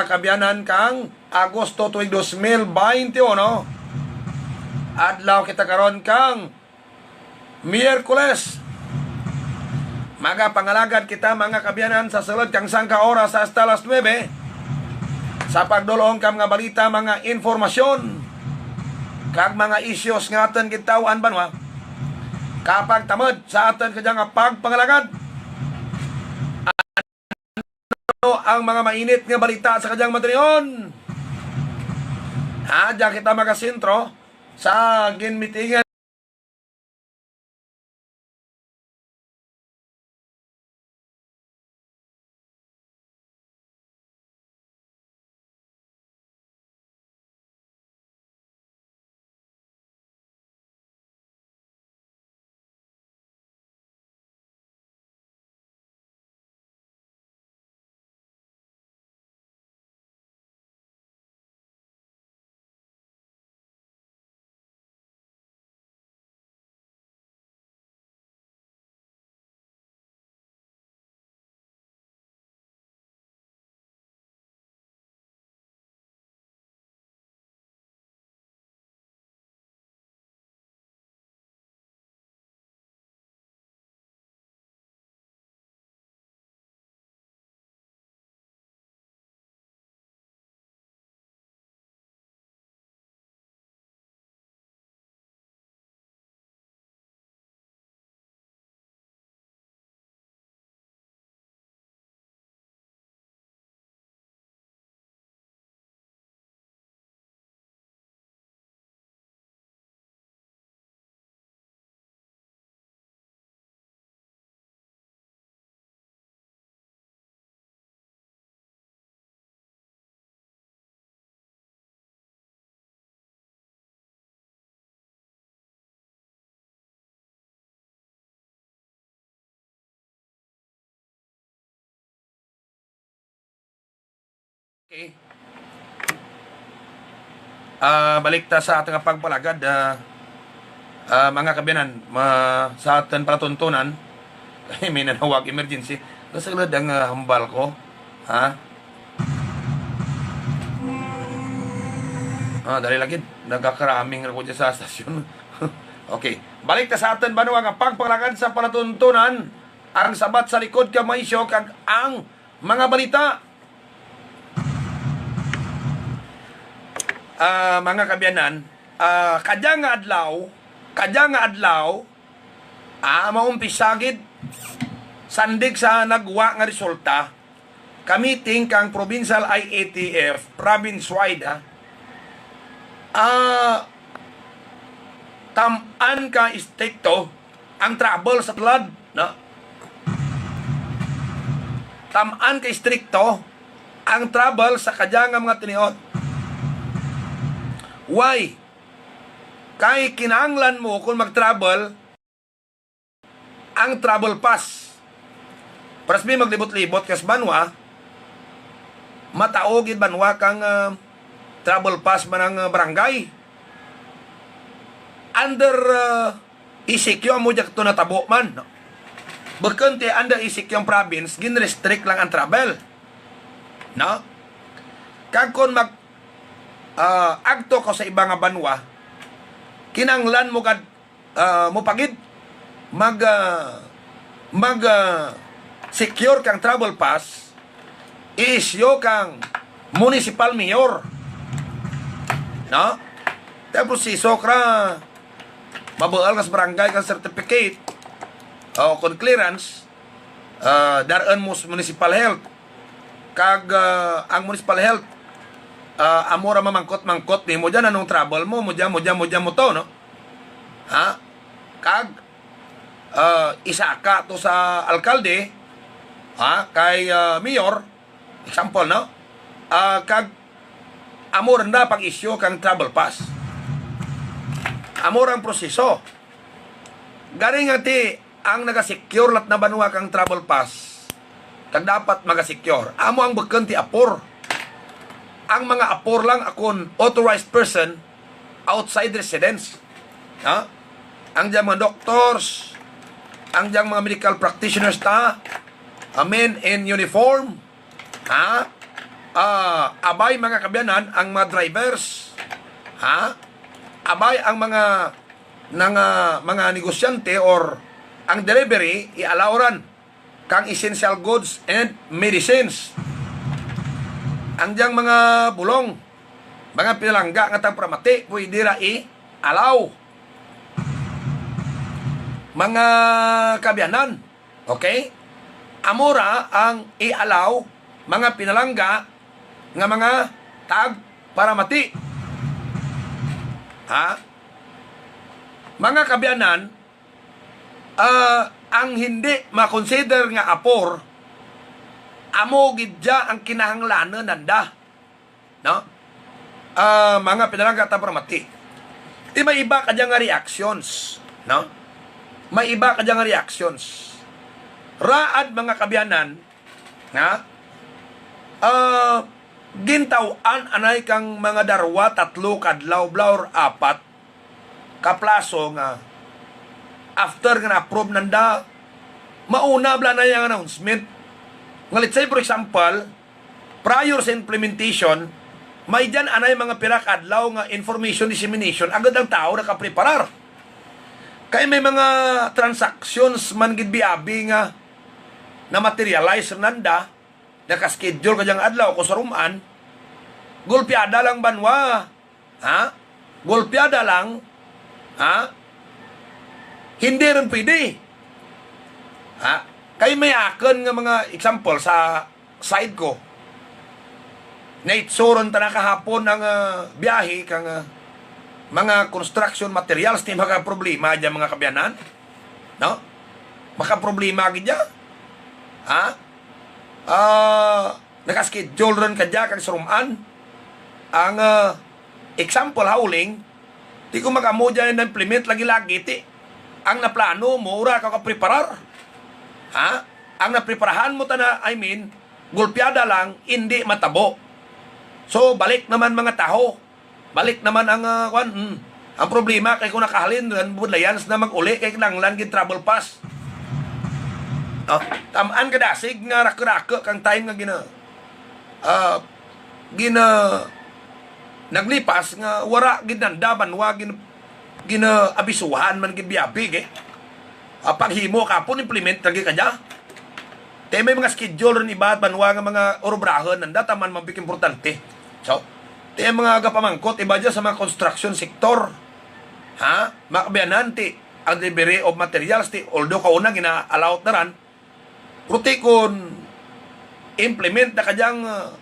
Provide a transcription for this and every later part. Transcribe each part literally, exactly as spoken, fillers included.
kaabyanan, kang Agosto tuig dos mil baynte uno. Adlaw kita karon kang Miyerkules. Magapangalagad kita, mga kaabyanan, sa sulud kang sangka oras hasta alas nuwebe sa pagdul-ong kang mga balita, mga impormasyon, kag mga issues nga atun gid taw-an banwa. Kapagtamud sa atun kadya nga pagpangalagad, ano ang mga mainit nga balita sa kadyang matinion? Ha, dya kita magasentro sa ginmitingan. Okay. Ah, balik ta sa atun nga pagpalagad, ah, ah, mga kaabyanan, ma-, sa atun palatuntunan, kay may nanawag emergency. Nasaglad ang, ah, hambal ko. Ha? Ah, dali lang gid. Nagakaraming ra ko dyan sa stasyon. Okay. Balik ta sa atun banwa nga pagpalagad sa palatuntunan, ang sabat sa likod kang mga isyu kag ang mga balita. Ah, mga kaabyanan, ah, kadya nga adlaw, kadya nga adlaw, ah, maumpisa gid, sandig sa nagwa nga resulta ka meeting kang provincial I A T F, province-wide, ha. Ah, tam-an ka istrikto ang travel sa tulad, no? Tam-an ka istrikto ang travel sa kadya nga mga tiniod. Why? Kay kinahanglan mo kon mag-travel ang travel pass. Paras mi maglibot-libot kas banwa, matao gid banwa kang, ah, travel pass man ang, ah, barangay. Under, ah, E C Q amo dya kato natabo man, no? Bukon ti under E C Q ang province, gin-restrict lang ang travel. No? Kag kon mag, ah, agto kaw sa iba nga banwa, kinahanglan mo gad, ah, mo pa gid mag, ah, mag, ah, secure kang travel pass, i-issue kang municipal mayor. No? Ti proseso kara mabuul kas barangay kang certificate o kon clearance, ah, dar-un mo sa municipal health. Kag, ah, ang municipal health, ah, amo ra mamangkot-mangkot nimo dyan, anong travel mo, mo dyan, mo dyan, mo dyan, mo to, no? Ha? Kag, ah, isaka to sa alkalde, ha? Kay, ah, mayor, example, no? Ah, kag amo run da pag-issue kang travel pass. Amo rang proseso. Garing nga ti ang naga-secure lat na banwa kang travel pass, kag dapat maga-secure. Amo ang bukun ti APOR. Ang mga APOR lang akun authorized person outside residence. Ha? Ang dyang mga doctors, ang dyang mga medical practitioners ta, amin in uniform. Ha? ah, abay, mga kaabyanan, ang mga drivers, ha? Abay ang mga, nga mga negosyante or ang delivery, i-allow ran kang essential goods and medicines. Ang dyang mga bulong, mga pinalangga nga tagparamati, pwede ra i-allow. Mga kaabyanan, okay? Amo ra ang i-allow, mga pinalangga nga mga tagparamati. Ha? Mga kaabyanan, ah, ang hindi ma-consider nga apor, amo gid dya ang kinahanglanan nanda. No? Ah, mga pinalangga tagparamati. Ti may iba kadya nga reactions, no? May iba kadya nga reactions. Raad, mga kaabyanan, nga, ah, gintaw-an anay kang mga darwa, tatlo ka adlaw bala or apat ka plaso nga after nga na-approve nanda, mauna bala anay ang announcement. Nga let's say, for example, prior sa implementation, may dyan anay mga pira ka adlaw nga information dissemination, agud ang tawo nakapreparar. Kay may mga transactions man gid biabi nga na-materialize ra nanda, naka-schedule kadyang adlaw kon sarum-an, gulpiada lang banwa, ha? Gulpiada lang, ha? Hindi run pwede. Ha? Kay may akun nga mga example sa side ko. Naitso run tana kahapon ang, ah, biyahe kang, ah, mga construction materials, ti makaproblema dya, mga kaabyanan. No? Makaproblema gid dya. Ha? Ah, naka-schedule run kadya kang sarum-an. Ang, ah, example, hauling, ti kon mag-amo dya na-implement lagi-lagi, ti ang naplano mo, wara kaw kapreparar. Ha? Ang napreparahan mo tana, I mean, gulpiada lang, indi matabo. So, balik naman mga tawo. Balik naman ang, ah, kwan, hmm. Ang problema kay kon nakahalin run, budlayan sanda mag-uli kay kinahanglan gid travel pass. Oh, tam-an ka dasig nga raku-raku kang time nga gina-, ah, gina-, naglipas nga wara gid nanda banwa gin-, gina-abisuhan man gid biabi, eh. Ah, paghimo kahapon, implement lagi kadya. Ti may mga schedule run iba banwa nga mga urubrahun nanda, taman man bik importante. So, ti mga gapamangkot iba dya sa mga construction sector. Ha? Mga kaabyanan, ti ang delivery of materials, ti although kauna gina-allow na ran, pero ti kon implement na kadyang, ah,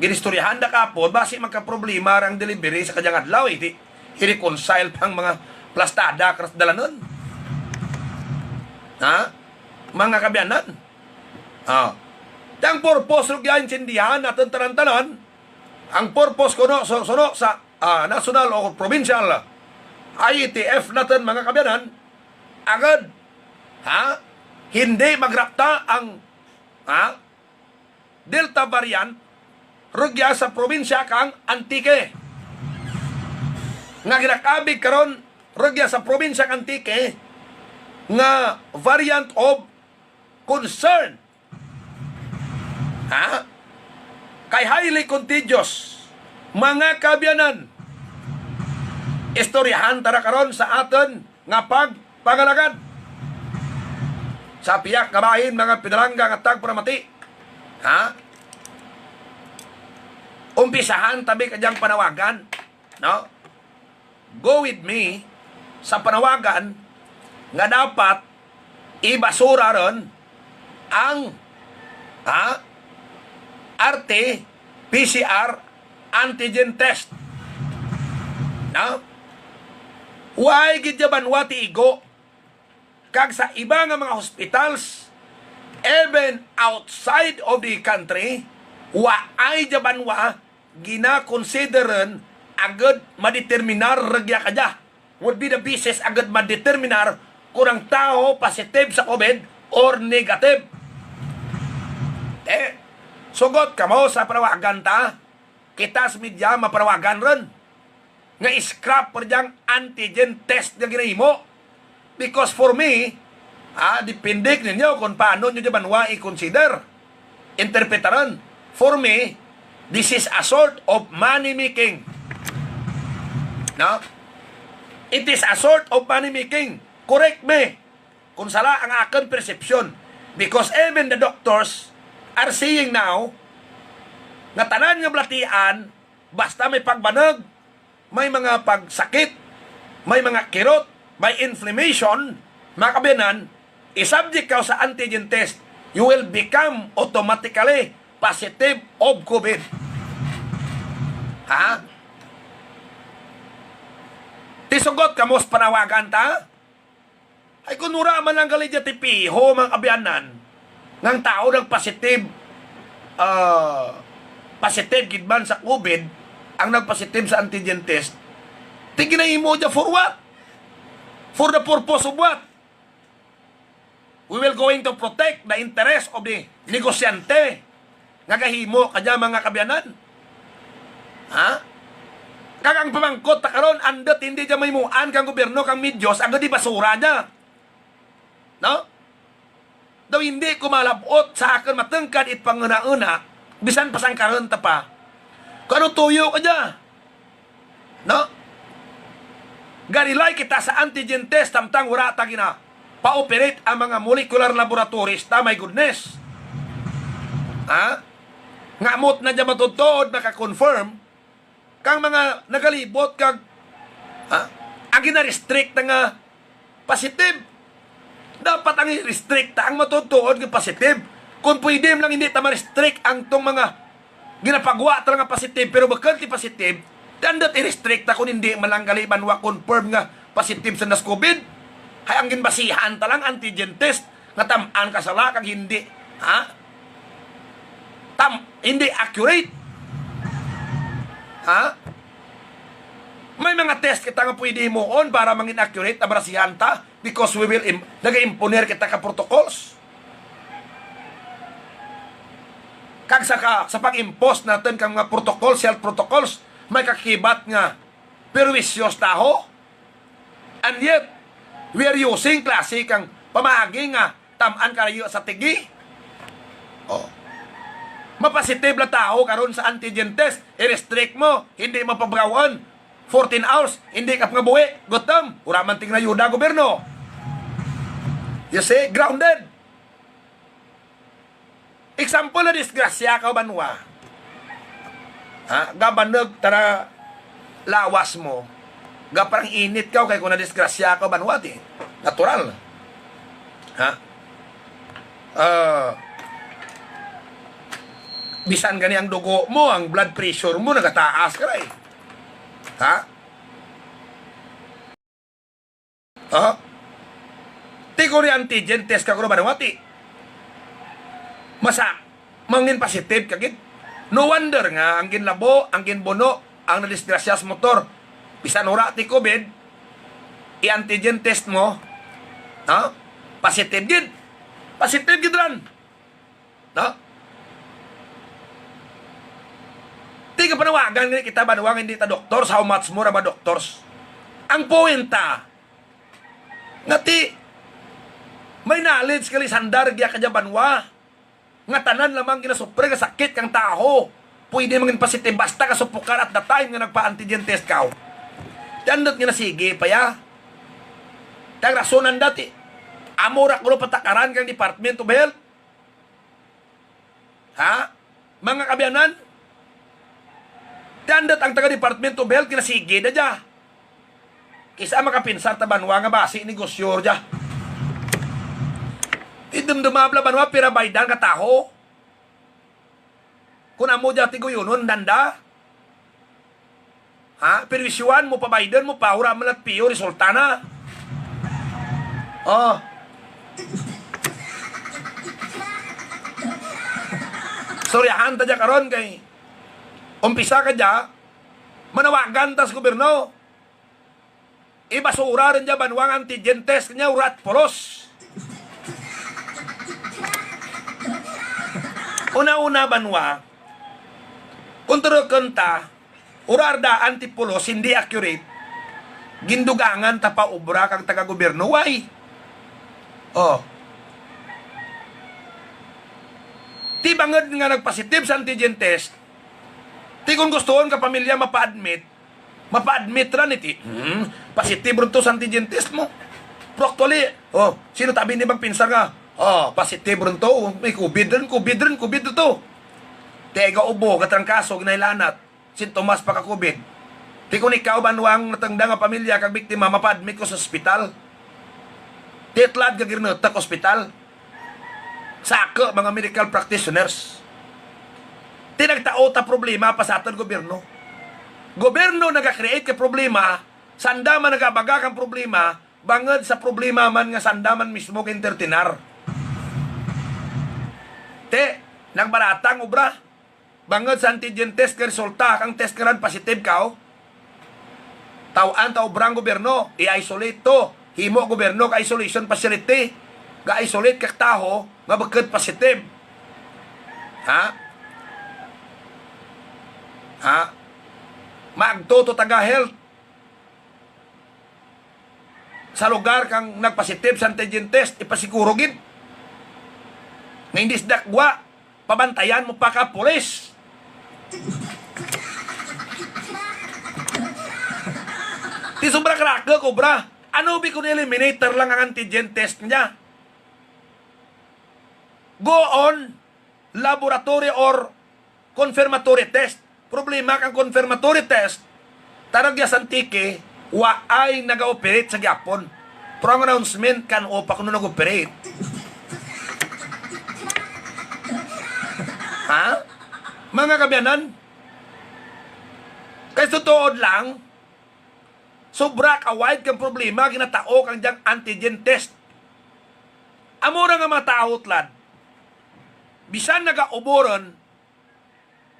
ginistoryahan na kahapon, basi magkaproblema ra ang delivery sa kadyang adlaw, eh, ti i-reconcile pa ang mga plastada kara sa dalanun. Ha? Mga kaabyanan. Ah. Ti ang purpose rugya, intindihan natun tanan-tanan, ang purpose kuno, su-, suno sa, ah, national o provincial I A T F natun, mga kaabyanan, agud, ha? Hindi magrapta ang, ha? Delta variant rugya sa probinsya kang Antique. Nga ginakabig karon rugya sa probinsya kang Antique nga variant of concern. Ha? Kay highly contagious. Mga kaabyanan, istoryahan tana karon sa atun nga pagpangalagad. Sa piyak nga bahin, mga pinalangga nga tagparamati. Ha? Umpisahan ta bi kadyang panawagan, no? Go with me sa panawagan nga dapat ibasura run ang, ha, R T P C R antigen test. No? Way gid dya banwa ti igo. Kag sa iba nga mga hospitals, even outside of the country, waay dya banwa gina-consider run agud madeterminar rugya kadya. Would be the basis agud madeterminar kon ang tawo positive sa COVID or negative. Eh, sugot kamo sa panawagan ta, kita sa media mapanawagan run nga i-scrap pa dyang antigen test nga ginahimo. Because for me, ah, depende ninyo kon paano nyo dya banwa i-consider, interpretarun. For me, This is a sort of money making. No? It is a sort of money making. Correct me kung sala ang akun perception. Because even the doctors are saying now, nga tanan nga balatian, basta may pagbanug, may mga pagsakit, may mga kirot, may inflammation, mga kaabyanan, i-subject kaw sa antigen test, you will become automatically positive of COVID. Ha? Ti sugot kamo sa panawagan ta? Ay, kun wara man lang gali dya ti piho, mga kaabyanan, nga ang tawo nagpositive, ah, positive gid man sa COVID, ang nagpositive sa antigen test, ti ginahimo dya for what? For the purpose of what? We will going to protect the interest of the negosyante nga gahimo kadya, mga kaabyanan. Ha? Kag ang pamangkot ta karon, andut indi dya mahimuan kang gobyerno, kang medyos, agud ibasura dya. No? Daw indi ko malab-ot sa akun matungkad it panghunahuna, bisan pasangkarun ta pa. Kon ano tuyo kadya. No? Ga-rely kita sa antigen test, samtang wara ta gina-operate ang mga molecular laboratories ta, my goodness. Ha? Nga amo tana dya matuod-tuod maka-confirm kang mga nagalibot kag, ha? Ang gina-restrict ta nga positive. Dapat ang i-restrict ta ang matuod-tuod nga positive. Kon pwede man lang indi ta ma-restrict ang tong mga ginapagwa ta lang nga positive, pero bukun ti positive, ti andut i-restrict ta kon indi man lang gali banwa confirm nga positive sanda sa COVID. Hay ang ginbasihan ta lang antigen test, nga tam-an ka sala kag hindi, ha? Tam-, hindi accurate. Ha? May mga test kita nga pwede himuon para mangin accurate, abra siyanta, because we will im-, naga-imponer kita ka protocols. Kag sa ka, sa pag-impose natun kang mga protocols, health protocols, may kakibat nga perwisyo sa tawo. And yet, we are using klase kang pamaagi nga tam-an karayu sa tigi. O. Mapositive lang tawo karon sa antigen test, i-restrict mo, hindi mo pabagawun. Fourteen hours, hindi ka pangabuhi, gutum. Wara man ti ginayuda gobyerno. You see, grounded. Example, nadisgrasya kaw banwa. Ha? Gabanug tana lawas mo. Gaparang-init kaw kay kon nadisgrasya kaw banwa ti. Natural. Ha? Ah, bisan gani ang dugo mo, ang blood pressure mo, nagataas kara eh. Ha? Ha? Ti kon i-antigen test ka kuro banwa ti. Masa, mangin positive ka gid. No wonder nga, ang ginlabo, ang ginbuno, ang nadisgrasya sa motor. Bisan wara ti COVID, i-antigen test mo. Ha? Positive gid. Positive gid ran. No? Ti gapanawagan gani kita banwa nga indi ta doctors, how much more ang mga doctors. Ang point ta, nga ti, may knowledge gali sanda rugya kadya banwa, nga tanan lamang ginasupre nga sakit kang tawo, pwede mangin positive basta kasupukan at the time nga nagpa-antigen test kaw. Ti andut nga nasigi pa ya. Ti ang rason nanda ti, amo ra kuno patakaran kang Department of Health. Ha? Mga kaabyanan? Ti andut ang taga Department of Health, kinasigi da dya. Kis-a makapinsar ta banwa nga basi negosyo dya. Ti dumduma bala banwa pira baydan ka tawo. Kon amo dya ti guyunon nanda. Ha? Perwisyuhan mo pa, baydan mo pa, wara man lang piyo resulta na. O. Istoryahan ta dya karon kay umpisa kadya, manawagan ta sa gobyerno. Ibasura run dya banwa ang antigen test kanya, wara ti pulos. Una-una banwa, kon turukun ta, wara run dyan ti pulos, hindi accurate. Gindugangan ta pa obra kang taga-gobyerno, why? O. Ti bangud nga nagpositive sa antigen test, Ti kon gustuhon ka pamilya mapa-admit, mapa-admit ra ni ti, hmm, positive run to sa antigen test mo. Pero actually, o, sin-o tabi ni magpinsar nga, o, positive run to, may COVID run, COVID run, COVID run to. Ti ay gaubo, gatrangkaso, ginahilanat, sintomas pa ka COVID. Ti kon ikaw, banwa, ang natungdan nga pamilya kag biktima, mapa-admit kaw sa ospital. Ti tulad ka ginrutak ospital. Sa ako, mga medical practitioners. Ti nagtao ta problema pa sa atun gobyerno. Gobyerno naga-create ka problema, sanda man nagabaga kang problema, bangud sa problema man nga sanda man mismo gin-entertainar. Ti, nagbarata ang obra. Bangud sa antigen test nga resulta kang test ngaran positive kaw, taw-an ta obra ang gobyerno, i-isolate to. Himo gobyerno ka isolation facility. Ga-isolate ka tawo nga bukut positive. Ha? Ha? Maagto to taga health sa lugar kang nagpositive sa antigen test, ipasiguro gid. Nga indi sanda gwa, pabantayan mo pa ka pulis. Ti sobra karaku, Cobra. Ano bi kon eliminator lang ang antigen test niya? Go on laboratory or confirmatory test. Problema kang confirmatory test, ta rugya sa Antique, wa ay naga-operate sa gihapon. Pero ang announcement, kan-o pa kuno nag-operate. Ha? Mga kaabyanan, kay sa tuod lang, sobra ka wide kang problema ginatao kang dyang antigen test. Amo ra nga mga tawo tulad, bisan nagaubo run,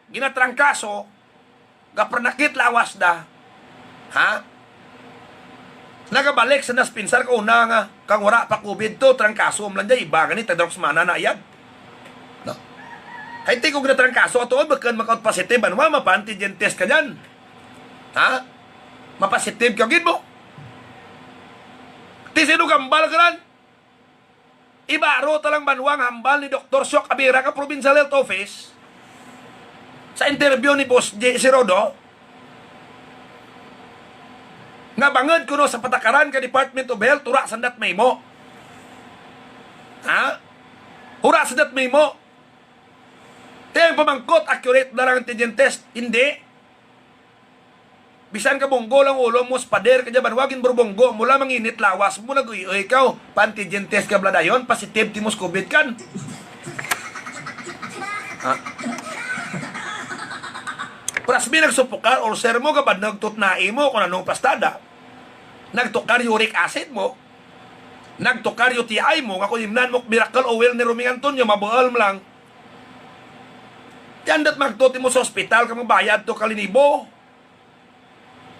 ginatrangkaso, gaparnakit lawas da. Ha? Nagabalik sanda sa pinsar kauna nga, kang wara pa COVID to, trangkaso man lang dya, iba gani, tagdarok semana na ayad. No? Kay ti kon ginatrangkaso, ato, oy, bukun maka-positive, ano, mapa-antigen test ka dyan. Ha? Mapositive ka gid mo. Ti sin-o gahambal karan? Ibaro ta lang banwa nga hambal ni Doktor Siok Abira ka Provincial Health Office sa interview ni Boss J C Rodo, nga bangud kuno sa patakaran ka Department of Health, wara sanda't mahimo. Ha? Wara sanda't mahimo. Ti ang pamangkot, accurate ba ang antigen test? Indi. Bisan ka bunggo lang ulo mo sa pader ka dya banwa, ginburubunggo mo lang, manginit lawas mo, nag-uy-uy kaw, pa-antigen test ka bala dayon, positive ti mo sa COVID kan. Ha? Plasmin, nagsupukar, ulcer mo, gabanug to tnai mo, kon ano plastada. Nagtukar uric acid mo, nagtukar U T I mo, nga kon imnan mo Miracle Oil ni Roming Antonio, mabuul mo lang. Ti anda't maagto ti mo sa ospital kag magbayad to ka linibo.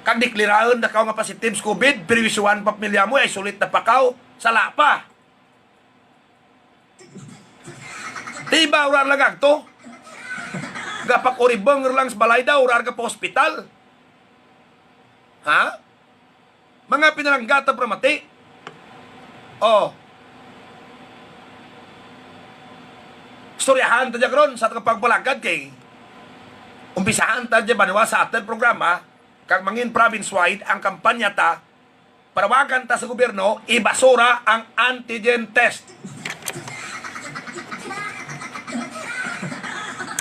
Kag deklarahun da kaw nga positive sa COVID, perwisyohan pa pamilya mo, isolate da pa kaw, sala pa. Ti iba wara lang agto. Gapag-uribung lang sa balay da, wara gapa-ospital. Ha? Mga pinalangga ta pramati. O. Istoryahan ta dya karon sa atun pagpalagad kay umpisahan ta dya banwa sa atun programa, kag mangin province-wide ang kampanya ta, panawagan ta sa gobyerno, ibasura ang antigen test.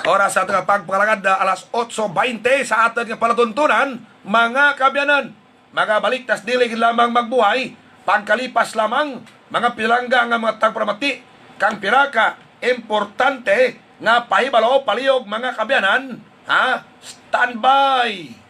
Oras sa atun pagpalagad na alas otso baynte sa atun palatuntunan, mga kaabyanan. Magabalik ta sa dili gid lamang magbuhay, pagkalipas lamang, mga pinalangga nga mga tagparamati, kang pira ka importante nga pahibalo palihog, mga kaabyanan, ha? Standby!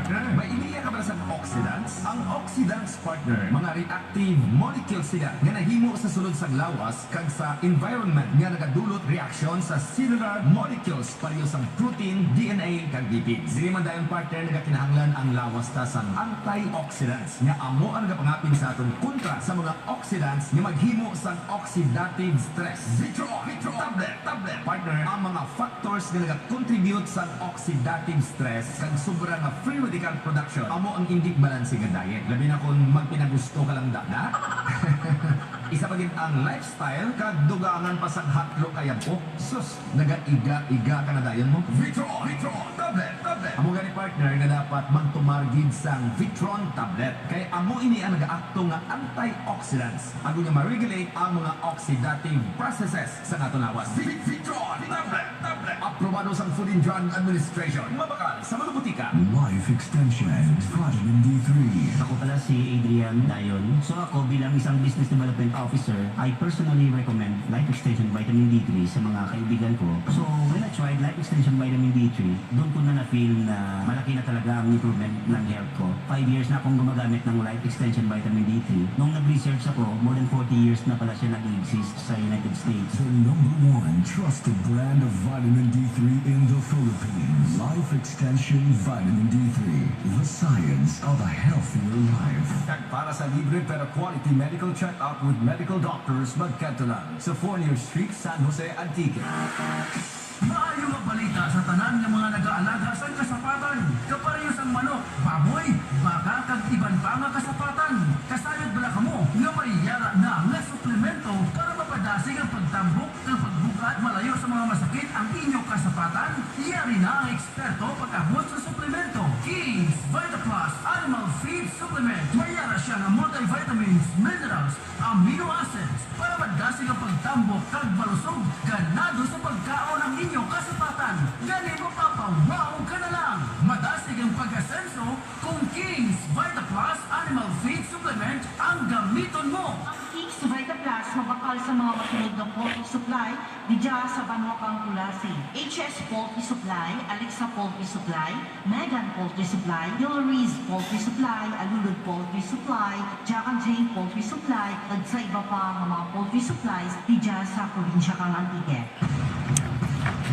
May iniya ka para sa oxidants? Ang oxidants, partner, mga reactive molecules sila nga nahimo sa sulod sang lawas kag sa environment nga nagadulot reaksyon sa cellular molecules, pareho sang protein, D N A, kag lipids. Diri man dayon, partner, nagakinahanglan ang lawas ta sang antioxidants, nga amo ang nagapangapin sa atun kontra sa mga oxidants nga maghimo sang oxidative stress. Vitro, Vitro, tablet, tablet, partner, ang mga factors nga nagacontribute sa oxidative stress kag sobra nga free radical production amo ang indi balanse nga diet. Labi na kon magpinagusto ka lang, da, da. Isa pa gid ang lifestyle kag dugangan pa sang hatlo ka yab-ok. Sus, nagaiga-iga ka na dayon mo. Vitron, Vitron, tablet, tablet. Amo gani partner nga dapat magtumar gid sang Vitron tablet. Kay amo ini ang nagaakto nga antioxidants. Agud nga ma-regulate ang mga oxidative processes sa aton lawas. Vi-, Vitron, tablet, tablet. Aprobado sang Food and Drug Administration. Mabakal sa mga botika. Life Extension Vitamin D three. Ako pala si Adrian Dayon. So ako bilang isang business development officer, I personally recommend Life Extension Vitamin D three sa mga kaibigan ko. So when I tried Life Extension Vitamin D three, doon ko na na-feel na malaki na talaga ang improvement ng health ko. Five years na akong gumagamit ng Life Extension Vitamin D three. Nung nag-research ako, more than forty years na pala siya nag-exist sa United States. The number one trusted brand of vitamin D three in the Philippines. Life Extension Vitamin D three, the science of a healthier life. Kag para sa libre pero quality medical check-up with medical doctors, magkadto lang sa Fournier Street, San Jose, Antique. Maayo nga balita sa tanan nga mga nagaalaga sang kasapatan, kapareho sang manok, baboy, baka, kag iban pa nga kasapatan. Kasayod bala kamo nga may yara na nga suplemento para mapadasig ang pagtambok kag pagbug-at, malayo sa mga masakit ang inyo kasapatan? Yari na ang eksperto pag-abot sa suplemento. King's Vita Plus Animal Feed Supplement. May yara siya nga multivitamins, minerals, amino acids para madasig ang pagtambok kag malusog. Ganado sa pagkaon ang inyo kasapatan. Gani mapapa-wow ka na lang. Madasig ang pag-asenso kung King's Vita Plus Animal Feed Supplement ang gamiton mo. Ang King's Vita Plus mabakal sa mga masunod nga poultry supply didya sa banwa kang Culasi. H S Poultry Supply, Alexa Poultry Supply, Megan Poultry Supply, Hillary's Poultry Supply, Alulud Poultry Supply, Jack and Jane Poultry Supply, kag sa iba pa nga mga poultry supplies didya sa probinsya kang Antique.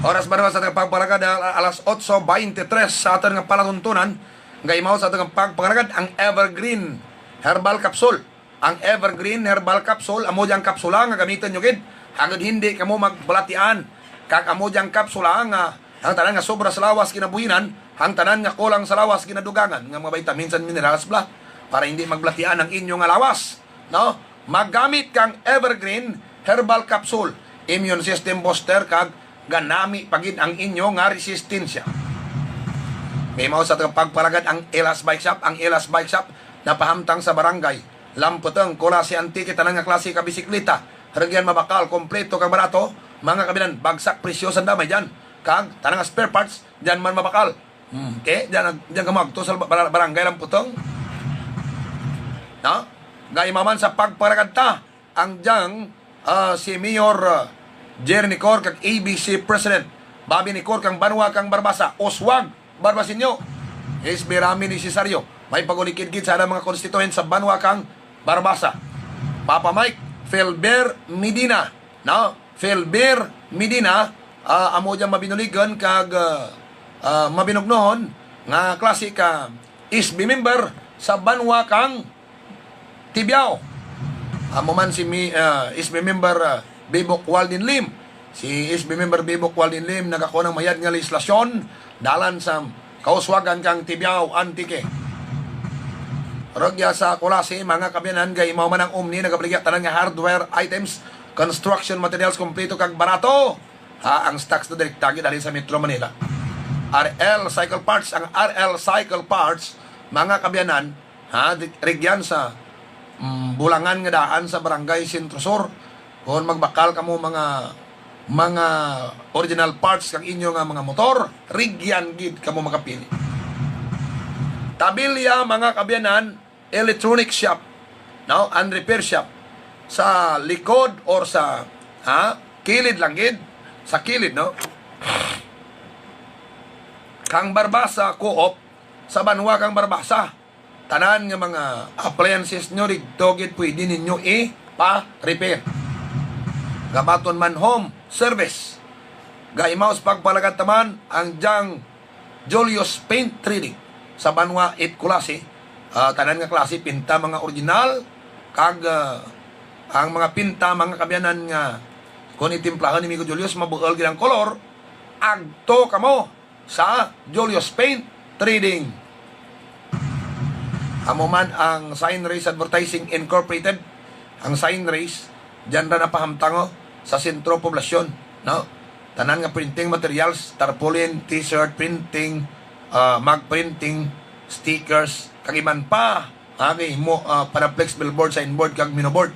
Oras banwa sa atun pagpalagad, al-, alas otso beintitres sa atun nga palatuntunan, gaimaw sa atun pagpalagad ang Evergreen Herbal Capsule. Ang Evergreen Herbal Capsule, amo dyang kapsula nga gamiton nyo gid, agud hindi kamo magbalatian. Kag amo dyang kapsula nga ang tanan nga sobra sa lawas ginabuhinan, ang tanan nga kulang sa lawas ginadugangan nga mga vitamins and minerals bala, para hindi magbalatian ang inyo nga lawas, no? Maggamit kang Evergreen Herbal Capsule, immune system booster, kag ganami pa gid ang inyo nga resistensya. Gaimaw sa atun pagpalagad ang Elas Bike Shop, ang Elas Bike Shop napahamtang sa Barangay Lamputong, Culasi, Antique, tanan nga klase ka bisikleta. Rugyan, mabakal, kompleto kag barato, mga kaabyanan, bagsak presyo sanda may dyan. Kag tanan nga spare parts, dyan man mabakal. Hmm, okay, dyan, dyan kamo agto sa bar-, Barangay Lamputong. No? Gaimaw man sa pagpalagad ta, ang dyang, ah, si Mayor, ah, Jerry Necor kag A B C President Bobby Necor kang banwa kang Barbaza, Oswag Barbaseño, S B Rami Necesario, may pag-ulikid gid sa anda mga konstituyente sa banwa kang Barbaza. Papa Mike, Felber Medina, no? Felber Medina, ah, amo dyang mabinuligan kag, ah, ah, mabinugnohon nga klase ka S B member sa banwa kang Tibiao. Amo man si mi-, ah, S B member, ah, Bibok Walden Lim. Si S B member Bibok Walden Lim nagakon ang mayad nga lehislasyon dalan sa kauswagan kang Tibiao, Antique. Rugya sa Culasi, mga kaabyanan, gaimaw man ang Omni, nagabaligya tanan nga hardware items, construction materials, kompleto kag barato. Ha, ang stocks na direkta gid halin sa Metro Manila. R L Cycle Parts, ang R L Cycle Parts, mga kaabyanan, ha, di-, rugyan sa, mm, bulangan nga daan sa Barangay Centro Sur. Kon magbakal kamo mga, mga original parts kang inyo nga mga motor, rugyan gid kamo makapili. Tabilya, mga kaabyanan, electronic shop, no, and repair shop sa likod or sa, ha, kilid lang gid, sa kilid, no, kang Barbaza Co-op, sa banwa kang Barbaza. Tanan nga mga appliances nyo rigto gid pwede ninyo ipa-repair. Gabaton man home service. Gaimaw sa pagpalagad ta man ang dyang Julius Paint Trading sa banwa it Culasi. Ah, tanan nga klase pinta, mga original, kag, ah, ang mga pinta, mga kaabyanan, nga kon itimplahon ni Migo Julius, mabuul gid ang kolor, agto kamo sa Julius Paint Trading. Amo man ang Sign Race Advertising Incorporated, ang sign race, dyan ra napahamtang, o, sa sentro poblasyon, no? Tanan nga printing materials, tarpaulin, t-shirt, printing, ah, mug printing, stickers, kag iban pa, ah, nga ginhimo, ah, para flex billboard, signboard, kag menu board.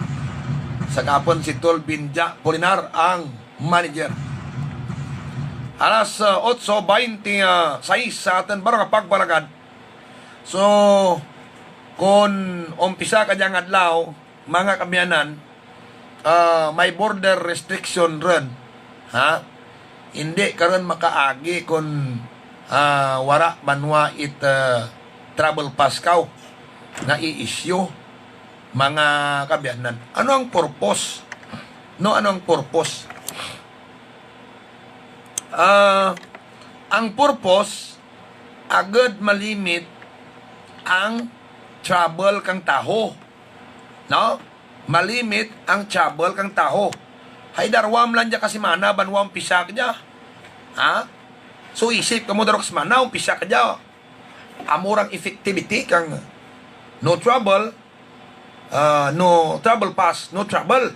Sa gihapon si Tol Binja Polinar ang manager. Alas, ah, otso baynte sais sa atun baro nga pagpalagad. So, kon umpisa kadya nga adlaw, mga kaabyanan, ah, may border restriction run. Ha? Indi ka run makaagi kon, ah, wara banwa it, ah, travel pass kaw nga i-issue, mga kaabyanan. Ano ang purpose? No, ano ang purpose? Ah, ang purpose, agud ma-limit ang travel kang tawo. No? Ma-limit ang travel kang tawo. Hay darwa man lang dya ka semana, banwa umpisa kadya. Ha? So, isip kamo darwa ka semana, umpisa kadya. Amo rang effectivity kang no travel, ah, no travel pass, no travel.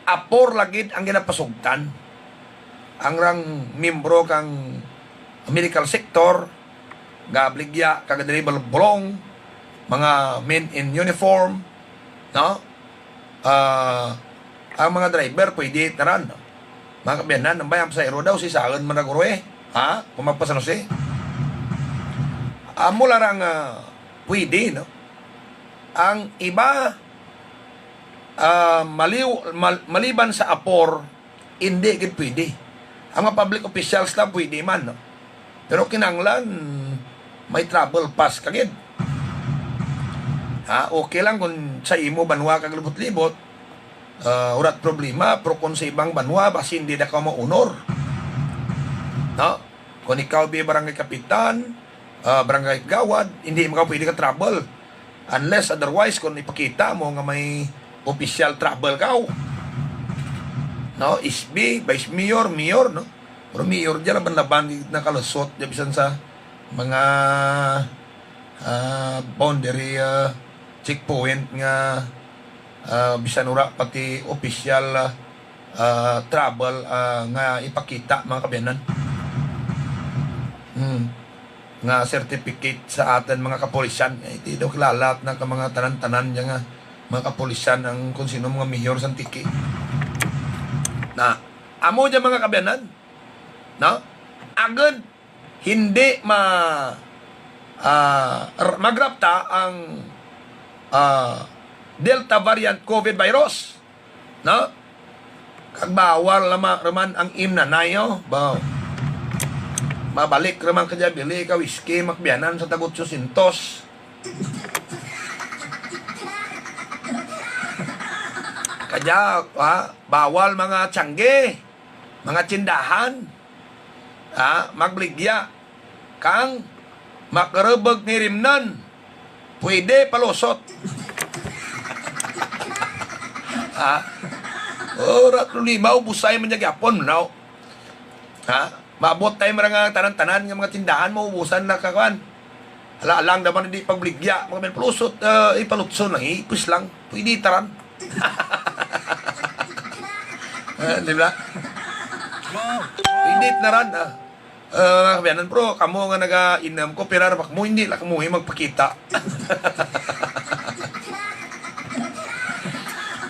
Apor lang gid ang ginapasugtan. Ang rang miyembro kang medical sector, gabaligya, kag diri bulong, mga men in uniform, no? Ah, ang mga driver, pwede tanan. Mga kaabyanan, ambay ang pasahero daw, si Saun man ra guro, eh. Ha? Kon magpa-San Jose. Amo lang rang, ah, pwede, no? Ang iba, ah, maliw-, mal-, maliban sa apor, indi gid pwede. Ang mga public officials lang pwede man, no? Pero kinahanglan may travel pass ka gid. Ha, okay lang kon sa imo banwa ka galibot-libot, ah, wara't problema, pero kon sa ibang banwa, basi indi da kaw maunor. No? Kon ikaw bi barangay kapitan, ah, barangay kagawad, indi man kaw pwede ka travel. Unless otherwise, kon ipakita mo nga may official travel kaw. No, S B, vice mayor, mayor, no? Pero mayor dya laban-laban gid nakalusot dya bisan sa mga, ah, boundary, ah, checkpoint nga, ah, bisan wara pa ti official, ah, ah, travel, ah, nga ipakita, mga kaabyanan. Hmm. Nga certificate sa atun mga kapulisan. Eh, ti daw kilala na ka mga tanan-tanan dya nga mga kapulisan ang kon sin-o mga mayor sa Antique. Na, amo dya mga kaabyanan, no? Agud, hindi ma-, ah, r-, magrapta ang, ah, Delta variant COVID virus. No? Kag bawal ra man, ra man ang imnanay, o. Baw. Mabalik ra man kadya bili ka whisky, mga kaabyanan, sa tag-otsosintos. Kadya, ha? Bawal mga tiyangge, mga tindahan. Ha, magbaligya kang makarubug nga irimnun. Pwede palusot. Ha? O, wara't problema, ubusay man dya gihapon, no? Ha? Maabot time ra nga tanan-tanan nga mga tindahan maubusan na ka kuan. Hala, alang da man indi pagbaligya, mga men palusot, eh, ipalutson lang, ipis lang. Pwede tanan. Eh, di ba? Pwede tanan, ah. Eh, mga kaabyanan, pero kamo nga naga-inum, koopera ra ba kamo, indi lang kamo magpakita.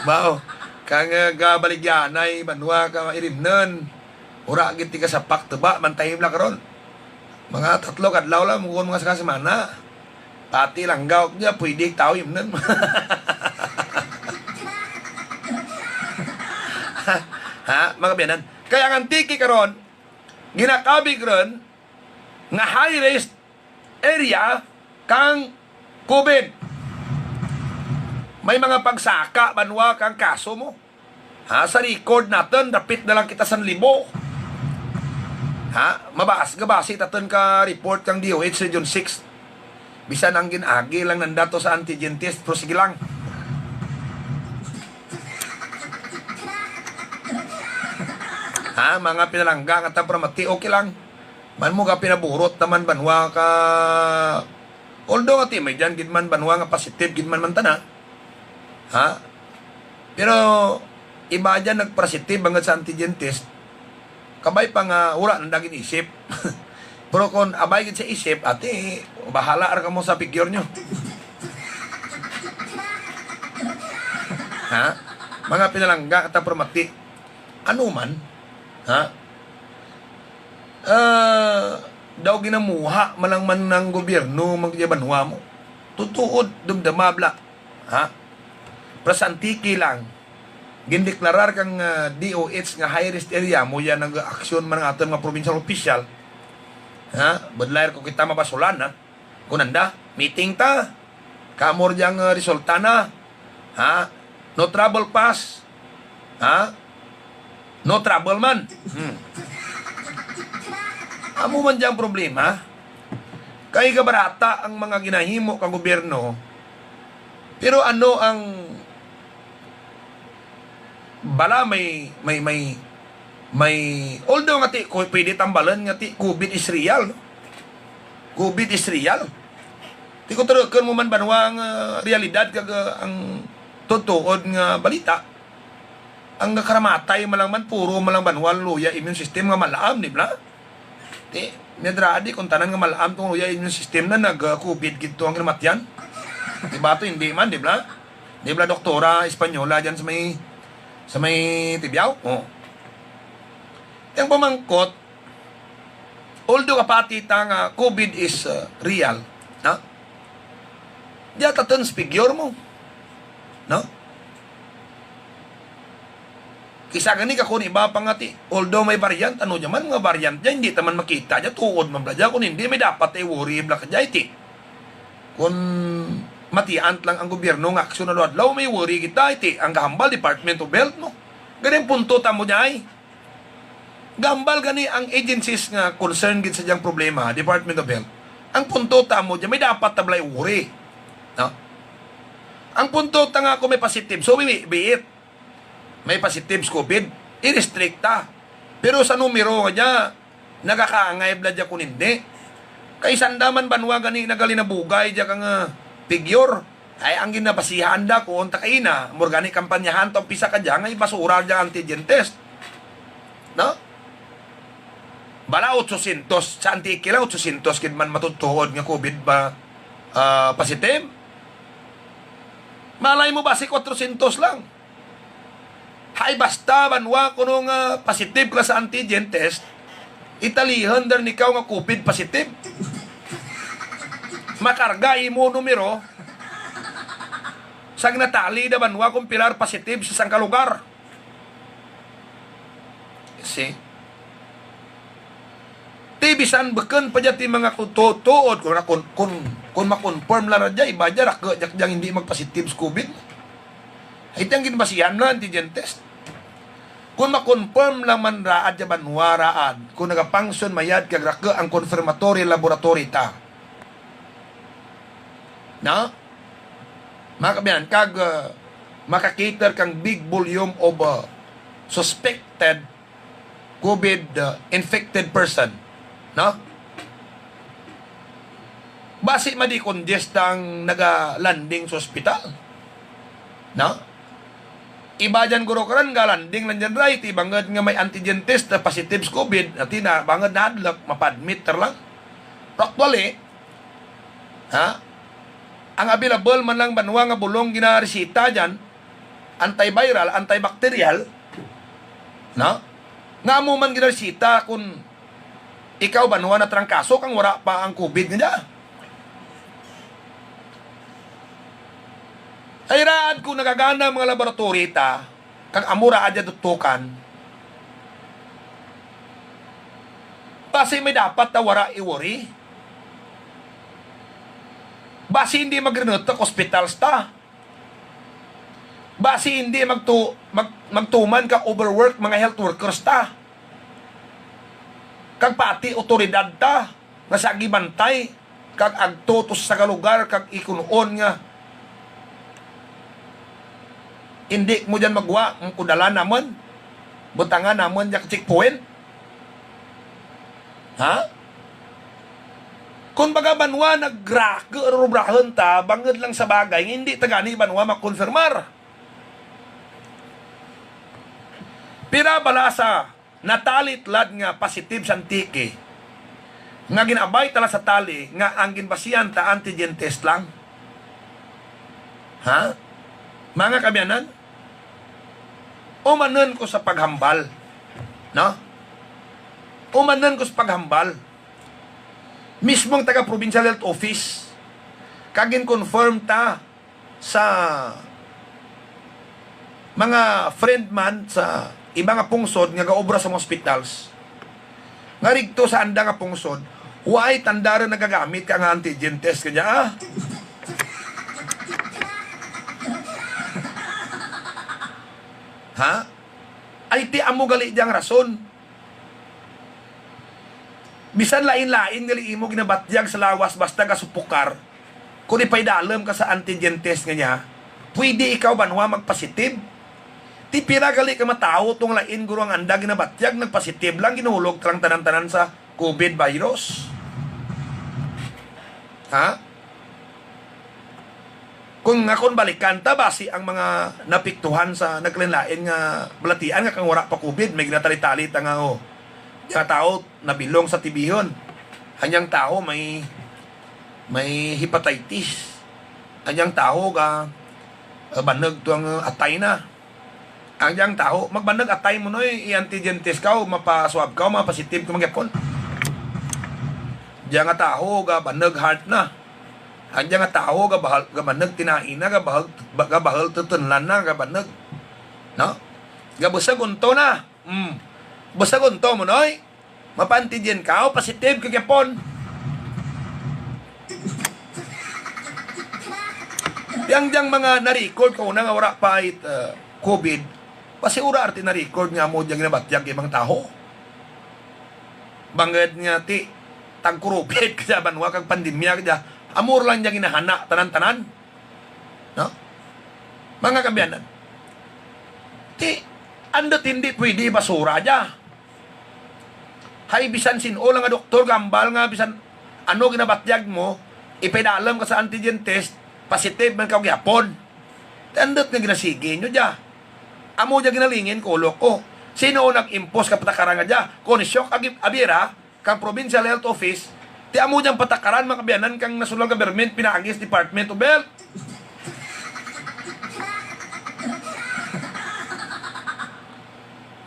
Baw, kang, eh, gabaligyaanay banwa ka irimnun. Wara gid ti kasapak tuba, man time lang karon. Mga tatlo ka adlaw lang, mukon mga sanga semana. Pati langgaw dya, pwede tawo imnun. Ha, mga kaabyanan. Kaya ang Antique karon, ginakabig run nga high risk area kang COVID. May mga pagsaka banwa kang kaso mo. Ha, sa record natun, dapit na lang kita sa libo. Ha, mabas-, gabasi tatun ka report kang D O H Region six. Bisan ang gin-agi lang nanda to sa antigen test, pero sige lang. Ha, mga pinalangga nga tagparamati, okay lang. Man mo ka pinaburot naman banwa ka, although nga ti may dyan gid man banwa nga positive gid man man tana. Ha? Pero iba dyan nagpositive bangud sa antigen test, kabay pa nga wara nanda gin-isip. Pero kon abay gid sa isip, ati, bahala ra kamo sa figure nyo. Ha? Mga pinalangga, kataw, permati. Ano man, ha? Ah, daw ginamuha man lang man ng gobyerno, mga banwa mo. Tutuod, dumduma bala. Ha? Pero sa Antique lang, gindeklarar kang, ah, D O H nga high risk area, amo dyan nag-aksyon man ang atun mga provincial official. Ha? Budlay ra kon kita mabasulan, ha? Kon anda, meeting ta. Kamo ra dyang, ah, resulta na. Ha? No travel pass. Ha? No travel man. Hmm. Amo man dyang problema. Kay gabarata ang mga ginahimo kang gobyerno. Pero ano ang bala may, may, may, may, although nga ti, ku-, pwede tambalan nga ti, COVID is real, no? COVID is real. Ti kon turukun mo man banwa nga, ah, realidad kag, ah, ang tutuod nga balita. Ang nakaramatay man lang man, puro man lang banwa luya immune system nga mal-am, di bala? Ti, miyadradi kon tanan nga mal-am tong luya immune system na nag, ah, COVID gid to ang kinamatyan. Di ba to, hindi man, di bala? Di bala doktora Espanyola dyan sa may, sa may Tibiao? O. Ti ang pamangkot, although kapati ta nga COVID is, uh, real, no? Dya ta tun sa figure mo. No? Kis-a gani ka kon iba pa nga ti, although may variant, ano dya man nga variant dya, hindi ta man makita dya, tuod man bala dya, kon hindi, may dapat ta i-worry bala kadya, ti. Kon matian lang ang gobyerno nga aksyon adlaw-adlaw, may worry kita, ti. Ang gahambal, Department of Health, no? Gani ang punto ta mo dya, ay. Gahambal gani ang agencies nga concern gid sa dyang problema, Department of Health. Ang punto ta mo dya, may dapat ta bala i-worry. No? Ang punto ta nga kon may positive, so be, be it. May positive sa COVID, i-restrict ta. Pero sa numero nga dya, nagakaangay bala dya kon hindi. Kay sanda man banwa gani nagalinabugay dya kang, ah, figure. Ay, ang ginabasihan da kon ta kaina, amo ra gani kampanyahan ta umpisa kadya nga ibasura dya ang antigen test. No? Bala otsosyentos, sa Antique lang otsosyentos gid man matutuod nga COVID ba, ah, positive. Malay mo basi kwatrosyentos lang. Hay, basta banwa kuno nga positive ka sa antigen test, italihun da run ikaw nga COVID positive. Makarga imo numero, sa ginatali da banwa kon pira ra positive sa sangka lugar. See? Ti bisan bukun pa dya ti mga kututuod, kon, kon, kon, kon ma-confirm lang ra dya, iba dya, raku dya dyang hindi magpositive sa COVID. Hay ti ang ginbasihan lang antigen test. Kon ma-confirm lang man raad dya banwa raad, kon nagafunction mayad kag raku ang confirmatory laboratory ta. No? Mga kaabyanan, kag, ah, maka-cater kang big volume of, ah, suspected COVID, ah, infected person. No? Basi ma-decongest ang naga-landing sa ospital. No? Iba dyan guro karan ga-landing lang dyan ra, ti bangud nga may antigen test na positive sa COVID, ti na, bangud nahadluk, mapa-admit ra lang. Pero actually, ha? Ang available man lang banwa nga bulong ginaresita dyan, antiviral, antibacterial, no? Nga amo man ginaresita kon ikaw banwa natrangkaso kang wara pa ang COVID nga dya. Hay raad kon nagagana mga laboratory ta, kag amo raad dya tutukan. Basi may dapat ta wara i-worry. Basi hindi magrinutuk hospitals ta. Basi hindi magtu-, mag-, magtuman ka overwork mga health workers ta. Kag pati awtoridad ta, nga sa gibantay, kag agto to sa sangka lugar, kag ikun-on nga, hindi mo dyan magwa, kung dala namun, butangan namun dyan checkpoint. Ha? Kon baga banwa nagraku, rurubrahun ta, bangud lang sa bagay, nga hindi ta gani banwa makonfirmar. Pira bala sa natali tulad nga positive sa Antique, nga gin-abay tala sa tali nga ang ginbasihan ta antigen test lang? Ha? Mga kaabyanan, umanun ko sa paghambal. No? Umanun ko sa paghambal. Mismong taga Provincial Health Office, kag gin-confirm ta sa mga friend man sa iba nga pungsod nga gaobra sa mga hospitals, nga rigto sa anda nga pungsod, way tanda run nagagamit kang antigen test kadya, ah. Ha? Ay, ti amo gali dyang rason. Bisan lain-lain gali imo ginabatyag sa lawas, basta gasupukar, kon ipaidalum ka sa antigen test nga niya, pwede ikaw banwa magpositive. Ti pira gali ka matawo tong lain guro ang anda ginabatyag, nagpositive lang, ginhulog ta lang tanan-tanan sa COVID virus. Ha? Kon nga, kon balikan ta, basi ang mga naapektuhan sa nagkalain-lain nga balatian nga kang wara pa COVID, may ginatali-tali ta nga, oh, dyang tawo nabilong sa T B-hon. Ang dyang tawo may, may hepatitis. Ang dyang tawo ga, eh, banug to ang atay na. Ang dyang tawo, magbanug atay mo, Noy, i-antigen test kaw, mapa-swab kaw, mapositive kaw man gihapon. Dyang tawo, gabanug heart na. Ang dyang tawo, gabahal, gabanug tinahi na, gabahul, ba-, gabahul tutunlan na, gabanug. No? Gabusug unto na. Hmm. Busug unto mo, Noy. Mapa-antigen kaw, positive ka gihapon. Dyang, dyang mga na-record kauna nga wara pa it, ah, COVID, basi wara run ti na-record nga amo dyang ginabatyag kang ibang tawo. Bangud nga ti tag-COVID kadya banwa kag pandemya kadya, amo run lang dyang ginahana tanan-tanan. No? Mga kaabyanan. Ti, andut indi pwede ibasura dya. Hay bisan sin-o lang nga doktor, gahambal nga bisan ano ginabatyag mo, ipaidalum ka sa antigen test, positive man kaw gihapon. Ti andut nga ginasigi nyo dya. Amo dya ginalingin ko, ulo ko. Sin-o nag-impose kang patakaran nga dya? Kon ni Shock Agi-, Abiera, kang Provincial Health Office, ti amo dyang patakaran, mga kaabyanan, kang National Government, pinaagi sa Department of Health.